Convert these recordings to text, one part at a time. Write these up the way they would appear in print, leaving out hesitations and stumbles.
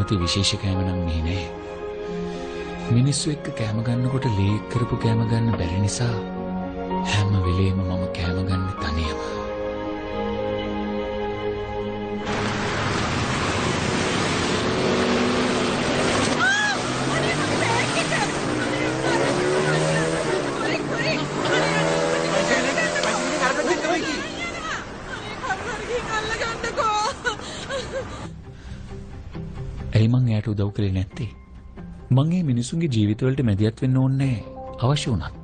කැමති විශේෂ කෑම නම් මෙහි නෑ. මිනිස්සු එක්ක කෑම ගන්නකොට ලේ කරපු කෑම ගන්න බැරි නිසා හැම වෙලේම මම කෑම ගන්න තනියම. ඇයි මං එයාට උදව් කළේ නැත්තේ? මං මේ මිනිසුන්ගේ ජීවිතවලට මැදිහත් වෙන්න ඕනේ නෑ. අවශ්‍ය වුණත්.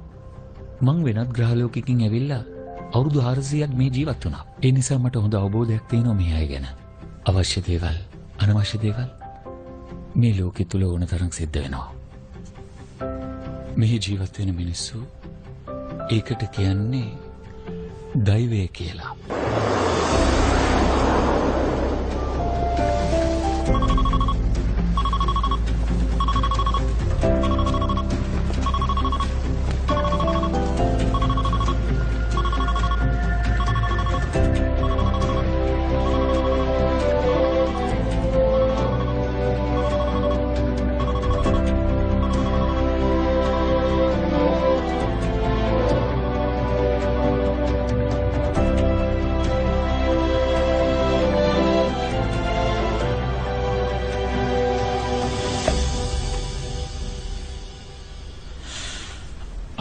මං වෙනත් ග්‍රහ ලෝකයකින් ඇවිල්ලා අවුරුදු 400ක් මේ ජීවත් වුණා. ඒ නිසා මට හොඳ අවබෝධයක් තියෙනවා මේ අය ගැන. අවශ්‍ය දේවල්, අනවශ්‍ය දේවල් මේ ලෝකෙ තුල ඕන තරම් සිද්ධ වෙනවා. මෙහි ජීවත් වෙන මිනිස්සු ඒකට කියන්නේ දෛවය කියලා.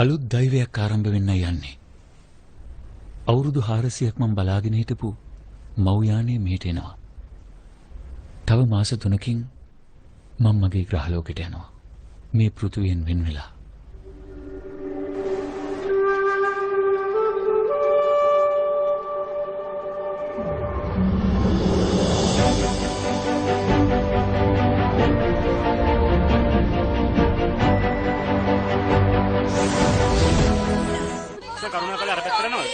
අලුත් දෛවයක් ආරම්භ වෙන්න යන්නේ. අවුරුදු 400ක් මම බලාගෙන හිටපු මව් යානේ මෙහෙට එනවා. තව මාස 3කින් මම මගේ ග්‍රහ ලෝකෙට යනවා. මේ පෘථිවියෙන් වෙන් වෙලා. කරුණාකරලා අර පැත්තට යනවද?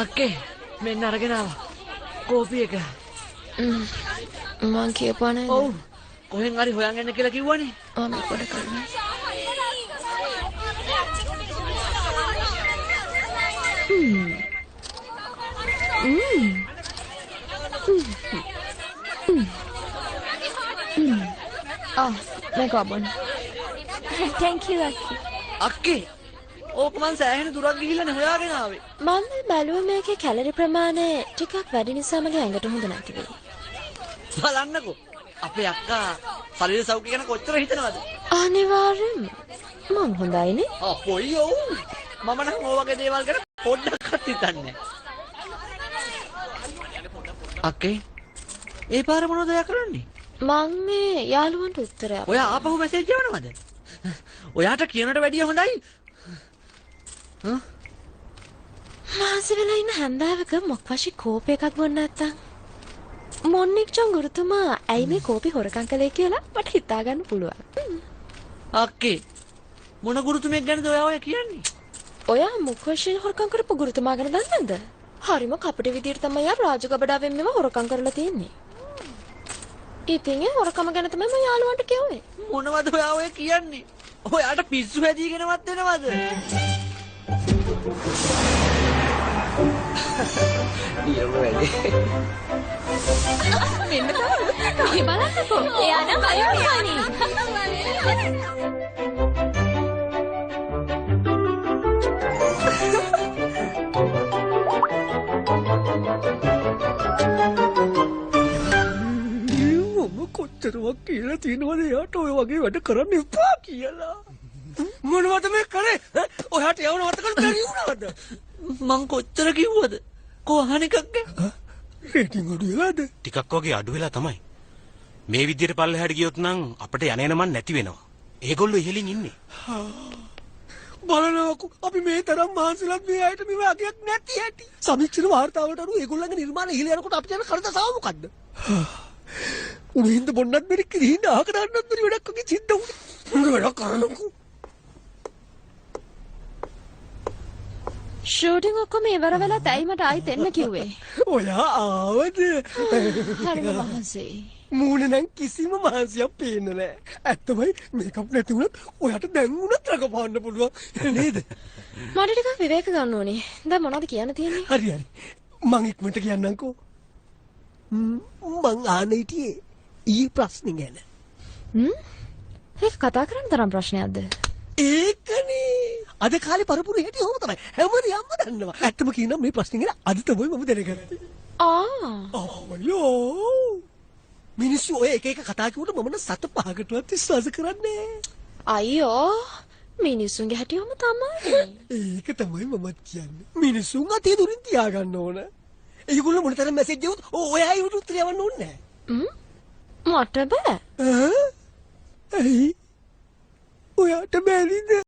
අක්කේ මෙන්න අරගෙන ආවා කෝපි එක. මං කියපුවා නේද? ඔව්. කොහෙන් හරි හොයන් එන්න කියලා කිව්වනේ. ආ මේ පොඩ කරන්න. ආ මේක ඔබන. Thank you අක්කේ. අක්කේ ඕක මං සෑහෙන දුරක් ගිහිල්ලානේ හොයාගෙන ආවේ. මම බැලුවා මේකේ කැලරි ප්‍රමාණය ටිකක් වැඩි නිසා මගේ ඇඟට හොඳ නැති වෙයි. බලන්නකෝ අපේ අක්කා ශරීර සෞඛ්‍ය ගැන කොච්චර හිතනවද? අනිවාර්යෙන්ම. මං හොඳයිනේ. අපොයි ඔව්. මම නම් ඔය වගේ දේවල් ගැන පොඩ්ඩක්වත් හිතන්නේ නැහැ. අක්කේ ඒ පාර මොනවද ඔයා කරන්නේ? මං මේ යාළුවන්ට උත්තරයක්. ඔයා ආපහු මැසේජ් යවනවද? ඔයාට කියනට වැඩිය හොඳයි. මහන්සි වෙලා ඉන්න හැන්දෑවක මොක්වශි කෝප එකක් බොන්න නැත්තම් මොන්නික් චොන් ගුරුතුමා ඇයි මේ කෝපි හොරකම් කළේ කියලා මට හිතා ගන්න පුළුවන්. අක්කේ මොන ගුරුතුමෙක් ගැනද ඔයා ඔය කියන්නේ? ඔයා මොක්වශි හොරකම් කරපු ගුරුතුමා ගැන දන්නේ නැද්ද? හරිම කපටි විදියට තමයි ආ රාජගබඩාවෙන් මෙව හොරකම් කරලා තියෙන්නේ. ඉතින් ඒ හොරකම ගැන තමයි මම යාළුවන්ට කිව්වේ. මොනවද ඔයා ඔය කියන්නේ? ඔයාට පිස්සු හැදීගෙනවත් වෙනවද? නියම වැඩේ. මෙන්න තව. මේ බලන්නකෝ. එයා නම් අයෝහනි. මම කොච්චරවක් කියලා තියෙනවද එයාට ඔය වගේ වැඩ කරන්න එපා කියලා. මොනවද මේ කරේ? ඔයාට යවන වතකට බැරි වුණාද? මං කොච්චර කිව්වද? කො අහන එකක් ගැන? රේටින් අඩු වෙලාද? ටිකක් වගේ අඩු වෙලා තමයි. මේ විදියට පල්ලෙහාට ගියොත් නම් අපිට යන එන මන් නැති වෙනවා. ඒගොල්ලෝ ඉහළින් ඉන්නේ. බලනකො අපි මේ තරම් මහන්සිලත් මේ අයට මේ වගේක් නැති හැටි. සමීක්ෂණ වාර්තාවලට අනුව ඒගොල්ලන්ගේ නිර්මාණ ඉහළ යනකොට අපිට යන කරදසාව මොකද්ද? උණු හින්ද බොන්නත් බැරි කිරි හින්ද අහක දාන්නත් බැරි වැඩක් වගේ සිද්ධ වුණේ. මොන වැඩක් කරන්නකෝ? ෂූටින් ඔක්කොම ඉවර වෙලත් ඇයි මට ආයිත් එන්න කිව්වේ? ඔයා ආවද? හරිම මහන්සියි. මූණ නම් කිසිම මහන්සියක් පේන්නේ නෑ. ඇත්තමයි මේකප් නැති වුණත් ඔයාට දැන් වුණත් රඟපාන්න පුළුවන් නේද? මට ටිකක් විවේක ගන්න ඕනේ. දැන් මොනවද කියන්න තියෙන්නේ? හරි හරි. මං ඉක්මනට කියන්නම්කෝ. මං අහන්න හිටියේ ඊයේ ප්‍රශ්නේ ගැන. ඒක කතා කරන්න තරම් ප්‍රශ්නයක්ද? ඒකනේ. අද කාලේ පරපුරු හැටි ඔහොම තමයි. හැමදේම දන්නවා. ඇත්තම කියනම් මේ ප්‍රශ්නේ ගැන අද තමයි මම දැනගත්තේ. ආ. අයියෝ. මිනිස්සු ඔය එක එක කතා කිව්වට මම නම් සත පහකටවත් විශ්වාස කරන්නේ නෑ. අයියෝ මිනිස්සුන්ගේ හැටි ඔහොම තමයි. ඒක තමයි මමත් කියන්නේ. මිනිස්සුන් අතේ දුරින් තියාගන්න ඕන. ඒගොල්ලෝ මොන තරම් මැසේජ් එවුවොත් ඔයා ඒවට උත්තර යවන්න ඕනේ නෑ. මට බෑ. ඈ? ඇයි? ඔයාට බැරිද?